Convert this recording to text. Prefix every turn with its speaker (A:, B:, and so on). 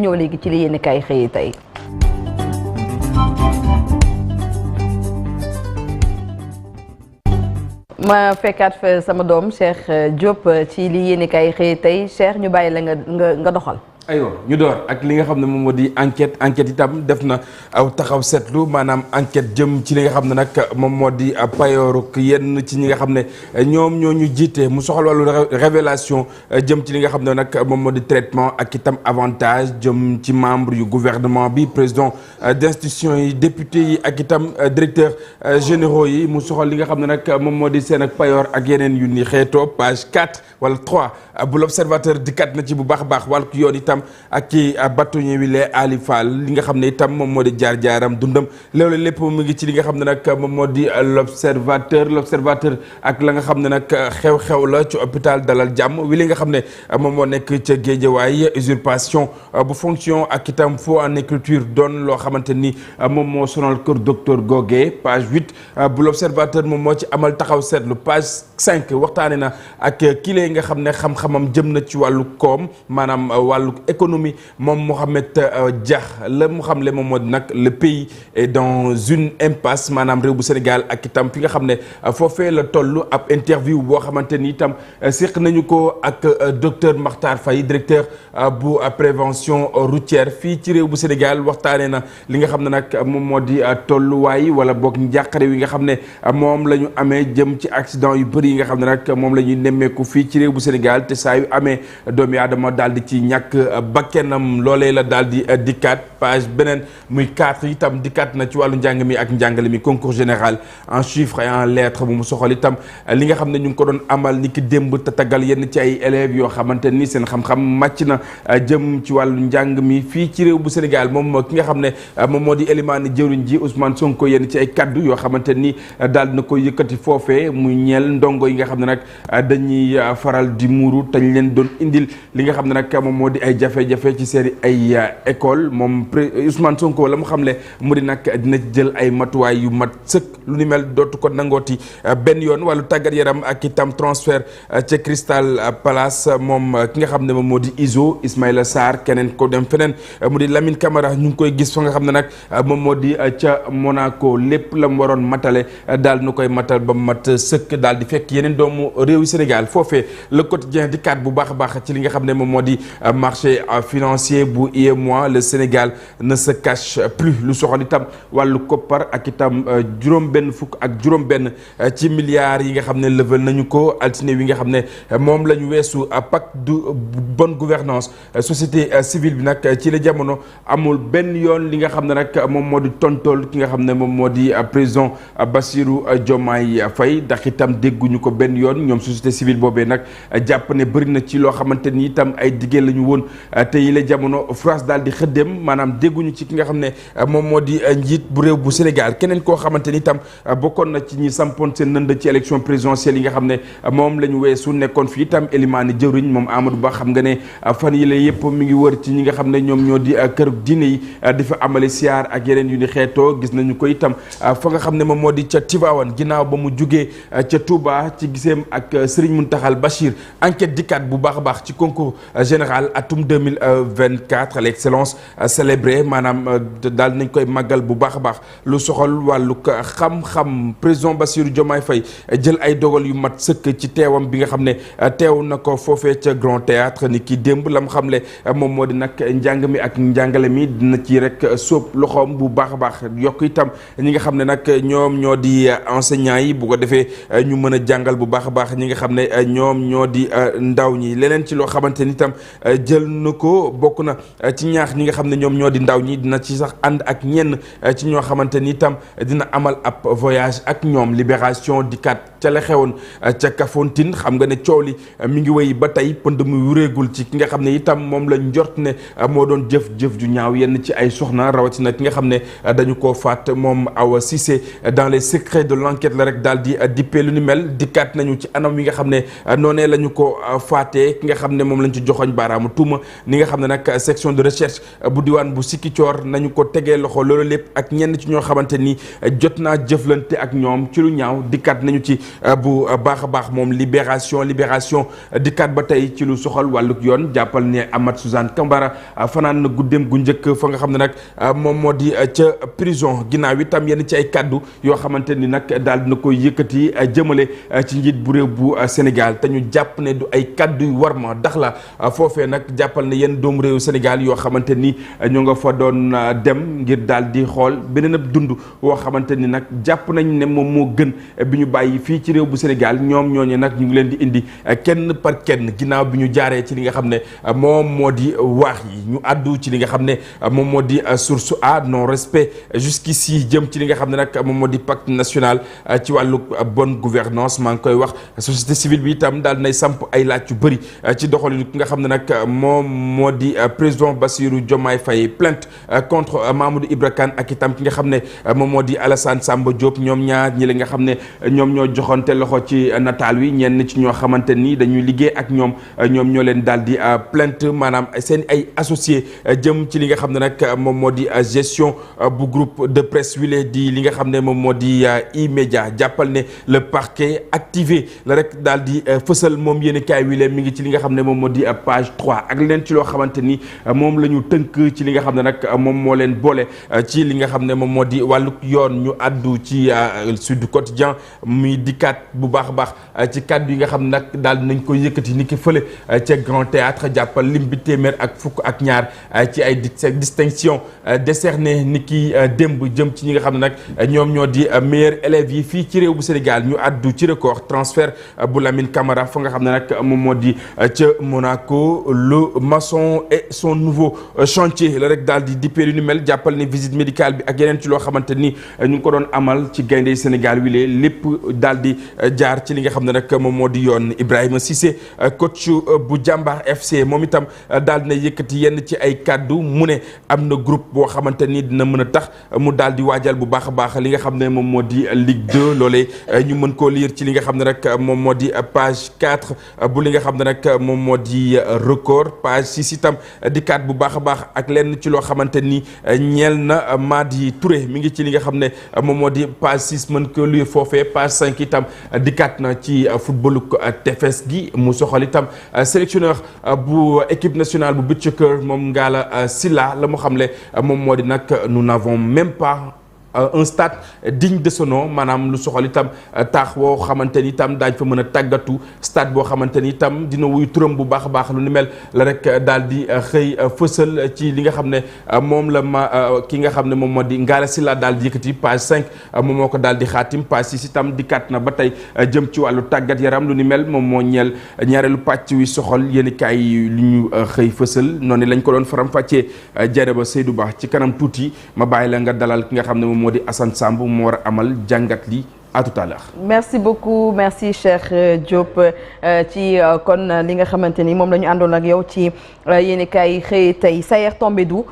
A: ñëw léegi ci li yéen kay xëy tey. ma fekkaat fa sama doom Cheikh Diop ci li yéen kay xëy tey Cheikh ñu bàyyi la nga doxal.
B: aywa ñu door ak li nga xam ne moom moo di enquête itam def na aw taxaw seetlu maanaam enquête jëm ci li nga xam ne nag moom moo di payooruk yenn ci ñi nga xam ne ñoom ñoo ñu jiite mu soxal wàllu révélation jëm ci li nga xam ne nag moom moo di traitement ak itam avantage jëm ci membre yu gouvernement bi président d'institution yi député yi ak itam directeur généraux yi mu soxal li nga xam ne nag moom moo di seen ak payoor ak yeneen yu ni xeetoo page 4 wala 3 bu l'observateur dikkat na ci bu baax a baax wàllu yoon itam ak ci bâtonnier wi lee Ali Fall li nga xam ne itam moom moo di jaar-jaaram dundam loolu lépp mu ngi ci li nga xam ne nag moom moo di l'observateur ak la nga xam ne nag xew-xew la ci hôpital Dalal Jàmm wi li nga xam ne moom moo nekk ca Géejawaay usurpation bu fonction ak itam faux en écriture doon loo xamante ni moom moo sonal kër docteur Gogué page 8 bu l'observateur moom moo ci amal taxaw seetlu page 5 waxtaane na ak kile nga xam ne xam-xamam jëm na ci wàllu koom maanaam wàllu économie moom Mohamed Dia la mu xam le moom moo di nag le pays est dans une impasse maanaam réew bu Sénégal ak itam fi nga xam ne foofee la toll ab interview boo xamante ni itam séq nañu ko ak docteur Makhtar Faye directeur bu prévention routière fii ci réew bu Sénégal waxtaanee na li nga xam ne nag moom moo di tolluwaay wala boog njàqare yi nga xam ne moom la ñu amee jëm ci accident yu bëri yi nga xam ne nag moom la ñuy nemmeeku fii ci réew bu Sénégal te saa yu amee doomi aadama daal di ci ñàkk bakkenam loolee la daal di dikkaat page beneen muy 4 itam dikkaat na ci wàllu njàng mi ak njàngale mi concours général en chiffres et en lettres bu mu soxal itam li nga xam ne ñu ngi ko doon amal ni ki démb te taggal yenn ci ay élèves yoo xamante ni seen xam-xam màcc na jëm ci wàllu njàng mi fii ci réew bu Sénégal moom ki nga xam ne moom moo di élimaani jëwriñ ji Ousmane Sonko yenn ci ay kaddu yoo xamante ni daal na ko yëkkati foofee muy ñeel ndongo yi nga xam ne nag dañuy faral di muuru te ñu leen doon indil li nga xam ne nag moom moo di ay jafe-jafe ci seen ay école moom Ousmane Sonko la mu xamle mu di nag dina jël ay matuwaay yu mat sëkk lu ni mel dootu ko nangooti benn yoon wàllu tàggat yaram ak itam transfert ca Crystal Palace moom ki nga xam ne moom moo di Iso Ismaïla Sarr keneen ko dem feneen mu di Lamine Camara ñu ngi koy gis fa nga xam ne nag moom moo di ca Monaco lépp la mu waroon matale daal na koy matal ba mat sëkk daal di fekk yeneen doomu réewu Sénégal foofee le quotidien di kat bu baax a baax ci li nga xam ne moom moo di marché financier bu UEMOA le Sénégal ne se cache plus lu soxal itam wàllu koppar ak itam juróom-benn fukk ak juróom-benn ci milliards yi nga xam ne level nañu ko altine wi nga xam ne moom la ñu weesu pacte de bonne gouvernance société civile bi nag ci la jamono amul benn yoon li nga xam ne nag moom moo di tontool ki nga xam ne moom moo di président Bassirou Diomaye Faye ndax itam dégguñu ko benn yoon ñoom société civile boobee nag jàpp ne bëri na ci loo xamante ni itam ay diggé la ñu woon te yi la jamono France daal di xëddem maanaam dégguñu ci ki nga xam ne moom moo di njiit bu réew bu Sénégal keneen koo xamante ni itam bokkoon na ci ñi sampoon seen nënd ci élection présidentielle yi nga xam ne moom la ñu weesu nekkoon fii itam élimaani jëwriñ moom Amadou Ba xam nga ne fan yi la yëpp mi ngi wër ci ñi nga xam ne ñoom ñoo di kër diine yi di fa amale siyaar ak yeneen yu ni xeetoo gis nañu ko itam fa nga xam ne moom moo di ca Tivaouane ginnaaw ba mu jugee ca Touba ci giseem ak Serigne Mountakha Bachir enquête dikkaat bu baax a baax ci concours général atum 2024 l'excellence célébrée maanaam daal nañ koy màggal bu baax a baax lu soxal wàllu xam-xam président Bassirou Diomaye Faye jël ay dogal yu mat sëkk ci teewam bi nga xam ne teew na ko foofee ca Grand Théâtre ni ki démb la mu xamle moom moo di nag njàng mi ak njàngale mi dina ci rek sóob loxoom bu baax a baax yokk itam ñi nga xam ne nag ñoom ñoo di enseignants yi bu ko defee ñu mën a jàngal bu baax a baax ñi nga xam ne ñoom ñoo di ndaw ñi leneen ci loo xamante ni itam jël na ko bokk na ci ñaax ñi nga xam ne ñoom ñoo di ndaw ñi dina ci sax ànd ak ñenn ci ñoo xamante ni itam dina amal ab voyage ak ñoom libération di kat ca la xewoon ca Kafountine xam nga ne coow li mi ngi wéy ba tey pënd mu wuréegul ci ki nga xam ne itam moom la njort ne moo doon jëf ju ñaaw yenn ci ay soxna rawatina ki nga xam ne dañu koo faat moom Awa Cissé dans les secrets de l'enquête la rek daal di dippee lu ni mel dikkaat nañu ci anam wi nga xam ne noonee la ñu ko faatee ki nga xam ne moom lañ ci joxoñ baaraamu tuuma ni nga xam ne nag section de recherche bu diwaan bu Sikicoor nañu ko tegee loxo loolu lépp ak ñenn ci ñoo xamante ni jot naa jëflante ak ñoom ci lu ñaaw dikkaat nañu ci bu baax a baax moom libération dikkaat ba tey ci lu soxal wàlluk yoon jàppal ne Amath Suzanne Camara fanaan na guddeem gu njëkk fa nga xam ne nag moom moo di ca prison ginnaaw itam yenn ci ay kaddu yoo xamante ni nag daal dina koy yëkkati jëmale ci njiit bu réew bu Sénégal te ñu jàpp ne du ay kaddu yu war ma dax la foofee nag jàppal ne yenn doomu réew Sénégal yoo xamante ni ñu nga fa doon dem ngir daal di xool beneen ab dund woo xamante ni nag jàpp nañ ne moom moo gën bi ñu bàyyi fii ci réew bu Sénégal ñoom ñooñu nag ñu ngi leen di indi kenn par kenn ginnaaw bi ñu jaaree ci li nga xam ne moom moo di waax yi ñu àddu ci li nga xam ne moom moo di source a non respect jusqu'ici jëm ci li nga xam ne nag moom moo di pacte national ci wàllu bonne gouvernance maa ngi koy wax société civile bi itam daal nay samp ay laaj yu bëri ci doxalin ki nga xam ne nag moom moo di président Bassirou Diomaye Faye plainte contre Mamadou Ibra Kane ak itam ki nga xam ne moom moo di Alassane Samba Diop ñoom ñaar ñi la nga xam ne ñoom ñoo joxante loxo ci nataal wi ñenn ci ñoo xamante ni dañuy liggéey ak ñoom ñoo leen daal di plainte maanaam seen ay associé jëm ci li nga xam ne nag moom moo di gestion bu groupe de presse wile di li nga xam ne moom moo di E-Media jàppal ne le parquet activé la rek daal di fësal moom yéen kaay wile mi ngi ci li nga xam ne moom moo di page 3 ak leen ci loo xamante ni moom la ñu tënk ci li nga xam ne nag moom moo leen boole ci li nga xam ne moom moo di wàllu yoon ñu àddu ci Sud Quotidien muy dikkaat bu baax a baax ci kàddu yi nga xam ne nag daal nañ ko yëkkati ni ki fële ca Grand Théâtre jàppal lim bi téeméer ak fukk ak ñaar ci ay distinction décerné ni ki démb jëm ci ñi nga xam ne nag ñoom ñoo di meilleurs élèves yi fii ci réew bu Sénégal ñu àddu ci record transfert bu Lamine Camara fa nga xam ne nag moom moo di ca Monaco le maçon et son nouveau chantier la rek daal di dippee lu ni mel jàppal ne visite médicale bi ak yeneen ci loo xamante ni ñu ngi ko doon amal ci gaynde Sénégal wi lépp daal di jaar ci li nga xam ne nag moom moo di yoon Ibrahima Cissé coach bu Jàmbaar FC moom itam daal dina yëkkati yenn ci ay kàddu mu ne am na groupe boo xamante ni dina mën a tax mu daal di waajal bu baax a baax li nga xam ne moom moo di Ligue 2 loolee ñu mën koo lire ci li nga xam ne rek moom moo di page 4 bu li nga xam ne rek moom moo di record page 6 itam dikkaat bu baax a baax ak lenn ci loo xamante ni ñeel na Madi Touré mi ngi ci li nga xam ne moom moo di page 6 mën ko lire foofee page 5 itam dikkaat na ci footballu tefes gi mu soxal itam sélectionneur bu équipe nationale bu beach soccer moom Ngalla Sylla la mu xamle moom moo di nag nous n'avons même pas un stade digne de ce nom maanaam lu soxal itam taax woo xamante ni itam daañ fa mën a tàggatu stade boo xamante ni itam dina wuy turam bu baax a baax lu ni mel la rek daal di xëy fësal ci li nga xam ne moom la ki nga xam ne moom moo di Ngalla Sylla daal di yëkkati page 5 moom moo ko daal di xaatim page 6 itam dikkaat na ba tey jëm ci wàllu tàggat yaram lu ni mel moom moo ñeel ñaareelu pàcc wi soxal yéen kaay lu ñu xëy fësal noonu lañ ko doon faram-fàccee jare ba Seydou Ba ci kanam tuuti ma bàyyi la nga dalal ki nga xam ne moo di Assane Samb moo war a amal jàngat li à tout à l'heure.
A: Merci beaucoup merci Cheikh Diop ci kon li nga xamante ni moom la ñu àndoon ak yow ci yéen kaay xëy tey Sayer Tombédou